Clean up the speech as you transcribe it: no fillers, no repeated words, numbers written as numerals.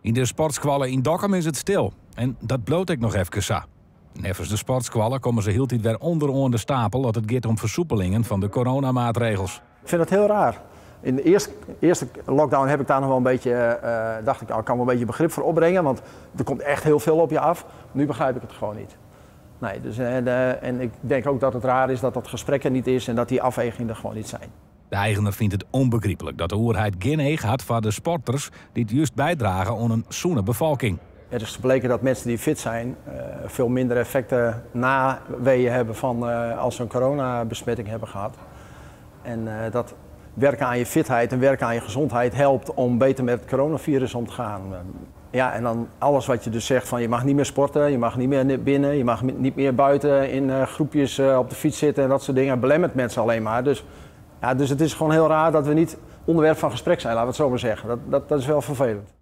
Yn de sportskoalle yn Dokkum is it stil. En dat bliuwt ek noch efkes sa. Neffens de sportskoalle komme se hieltyd wer ûnderoan de stapel as it giet om fersoepelingen fan de coronamaatregels. Ik vind dat heel raar. In de eerste lockdown heb ik daar nog wel een beetje, dacht ik, nou, ik kan wel een beetje begrip voor opbrengen, want er komt echt heel veel op je af. Nu begrijp ik het gewoon niet. Nee, dus, en ik denk ook dat het raar is dat dat gesprek er niet is en dat die afwegingen er gewoon niet zijn. De eigener fynt it ûnbegryplik dat de oerheid gjin each hat foar de sporters dy't just bydrage oan in sûne befolking. Het is gebleken dat mensen die fit zijn veel minder effecten naweeën hebben van als ze een coronabesmetting hebben gehad. En dat werken aan je fitheid en werken aan je gezondheid helpt om beter met het coronavirus om te gaan. Ja, en dan alles wat je dus zegt van je mag niet meer sporten, je mag niet meer binnen, je mag niet meer buiten in groepjes op de fiets zitten en dat soort dingen, belemmert mensen alleen maar. Dus, ja, dus het is gewoon heel raar dat we niet onderwerp van gesprek zijn, laten we het zo maar zeggen. Dat is wel vervelend.